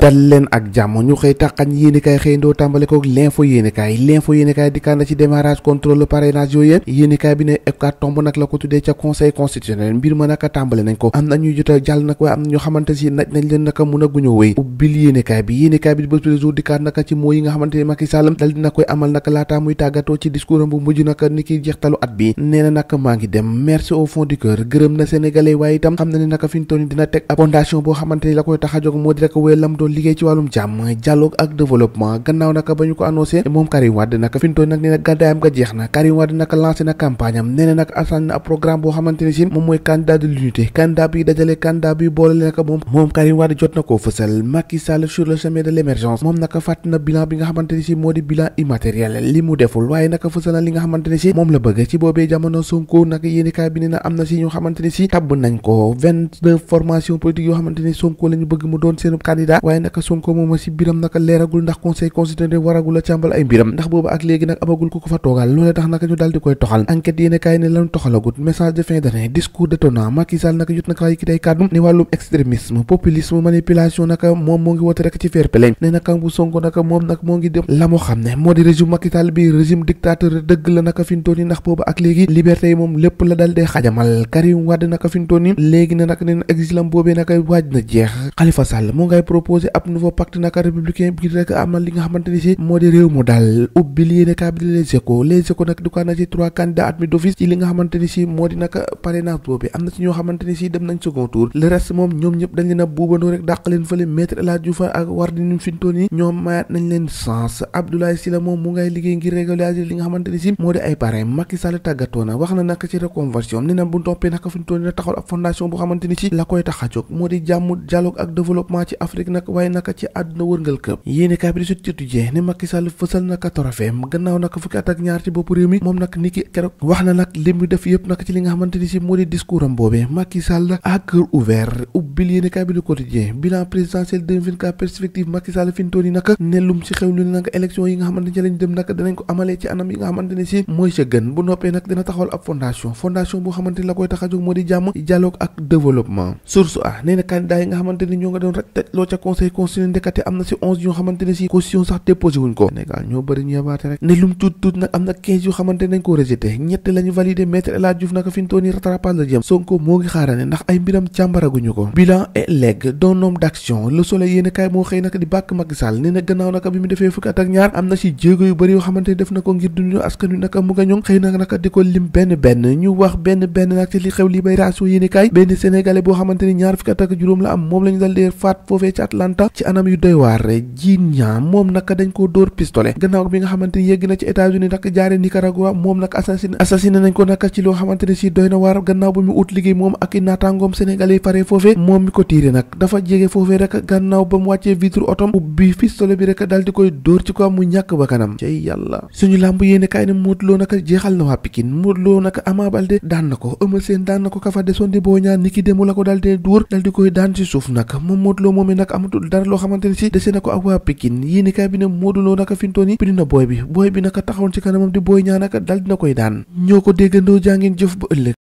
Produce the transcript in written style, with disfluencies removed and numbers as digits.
dal leen ak jàmm ñu xëy taxañ yéenekaay xëyndoo tàmbale ko l'info yéenekaay dikkaan na ci démarrage contrôle parrainage yooyu yéenekaay bi ne hécatombe nag la ko tuddee ca conseil constitutionnel mbir ma naka tàmbale nañ ko am na ñuy jot a jàll nag waaye am na ñoo xamante si naj nañ leen naka mun a guñu wéy ubbil yéenekaay bi di bés bi jour dikkaat naka ci moo yi nga xamante ni Macky Sall dal dina koy amal naka laataa muy tàggatoo ci discours am bu mujj naka ni ki jeextalu at bi nee na naka maa ngi dem merci au fond du cœur gërëm na sénégalais waaye itam xam na ne naka fi ñu toll dina teg ab fondation boo xamante ni la koy tax a jóg moo di rek wéy lam doon liggéey ci wàllum jàmm dialogue ak développement gannaaw naka ba ñu ko annoncé moom Karim Wade naka fi ñu toll nag nee na gàddaayam ga jeex na Karim Wade naka lancé na campagne am nee na nag assigné na ab programme boo xamante ni si moom mooy candidat de l'unité candidat bi dajale candidat bi boole naka moom Karim Wade jot na koo fësal Macky Sall sur le chemin de l'émergence moom naka fàtt na bilan bi nga xamante ni si moo di bilan immatériel li mu deful waaye naka fësal na li nga xamante ni si moom la bëgg ci boobee jamono Sonko naka yéenekaay bi ne na am na si ñoo xamante ni si tabb nañ ko 29 formation politique yoo xamante ni Sonko la ñu bëgg mu doon seen candidat waaye naka Sonko moom si biram naka leeragul ndax conseil constitutionnel waragul a càmbal ay mbiram ndax boobu ak léegi nag amagul ku ko fa toogal loolee tax naka ñu daal di koy toxal enquête yéenekaay ne lañu toxalagut message de fin d'année discours détonnant Macky Sall naka jot naka yëkkati ay kàddu ne wàllum extrémisme populisme manipulation naka moom moo ngi wote rek ci fair play ne naka bu Sonko naka moom nag moo ngi dem la mu xam ne moo di régime Macky Sall bi régime dictateur dëgg la naka fintoon yi ndax boobu ak léegi liberté yi moom lépp la dal dee xajamal Karim Wade naka fintoon yi léegi ne naka neen exilam boobee naka waaj na jeex Khalifa Sall moo ngay proposé ab nouveau pacte naka républicain bi rek amal li nga xamante ni si moo di réew mu daal ubbil yéenekaay bi les échos nag du ko na ci 3 candidats admis d'office ci li nga xamante ni si moo di naka parrainage boobee am na ci ñoo xamante ni si dem nañ second tour le reste moom ñoom ñëpp dañ leen a buubandoo rek dàq leen fële maître El Hadji Diouf ak Wardini fintoon yi ñoom mayaat nañ leen sens Abdoulaye Sylla moom mu ngay liggéey ngir régulariser li nga xamante ni si moo di ay parrain Macky Sall tàggatoo na wax na naka ci reconversion ni na bu toppee naka fintoon yi na taxawal ab fondation boo xamante ni si la koy tax a jóg moo di jàmm dialogue ak développement ci Afrique nag waaye naka ci àdduna wërngal këpp yéenekaay bi di Sud Quotidien ne Macky Sall fësal naka trophée gannaaw naka fukki at ak ñaar ci bopp réew mi moom nag niki keroog wax na nag lim bi def yëpp naka ci li nga xamante ni si moo di discours am boobee Macky Sall à cœur ouvert ubbil yéenekaay bi di Quotidien bilan présidentiel 2024 perspective Macky Sall fintoon yi naka ne lum ci xew lu ne naka élection yi nga xamante ni ci lañ dem naka danañ ko amalee ci anam yi nga xamante ni si mooy sa gën bu noppee nag dina taxawal ab fondation boo xamante ni la koy tax a jóg moo di jàmm dialogue ak développement source a nee na candidat yi nga xamante ni ñoo nga doon rek tëj loo ca conseil constitutionnel ndekate am na si 11 yoo xamante ne si caution sax déposé wuñ ko Sénégal ñoo bëri ñu yabaate rek ne lum tuut nag am na 15 yoo xamante nañ ko rejeté ñett lañu validé maître El Hadji Diouf naka fi ñu toll nii rattrapage la jëm Sonko moo ngi xaarane ndax ay mbiram càmbaraguñu ko bilan et legs d'un homme d'action Le Soleil yéen kaay moo xëy naka di bàkk Macky Sall nee na gannaaw naka bi mu defee fukki at ak ñaar am na si jéego yu bëri yoo xamante ne def na ko ngir dundu askan wi naka mu nga ñoŋ xëy na naka di ko lim benn ñu wax benn nag ci li xew Libération yéen kaay benn sénégalais boo xamante ni ñaar fukki at ak juróom la am moom lañu dal dee faat foofee ci Atlanta ci anam yu doy waar jiin ñaa moom naka dañ koo dóor pistolet gannaaw bi nga xamante ni yegg na ci États-Unis naka jaare Nicaragua moom nag assassiné nañ ko naka ci loo xamante ne si doy na waar gannaaw ba mu ut liggéey moom ak i naataangoom sénégalais yi faree foofee moom mi ko tiire nag dafa jege foofee rek gannaaw ba mu wàccee vitre otom ubbi pistolet bi rek dal di koy dóor ci ko mu ñàkk ba kanam cay yàlla suñu làmb yéene kaay ne Modou Lo naka jeexal na waa Pikine Modou Lo naka Ama Baldé daan na ko Eumeu Sène daan na ko kafa desoon di Boy Niang niki démb la ko dal dee dóor dal di koy daan ci suuf nag moom Modou Lo moomee nag amatul dara loo xamante ne si dese na ko ak waa Pikine yéene kaay bi ne Modou Lo naka fintoon yi piri na booy bi naka taxawoon ci kanamam di Boy Niang naka dal dina koy daan ñoo ko déggandoo jàngeen jëf ba ëllëg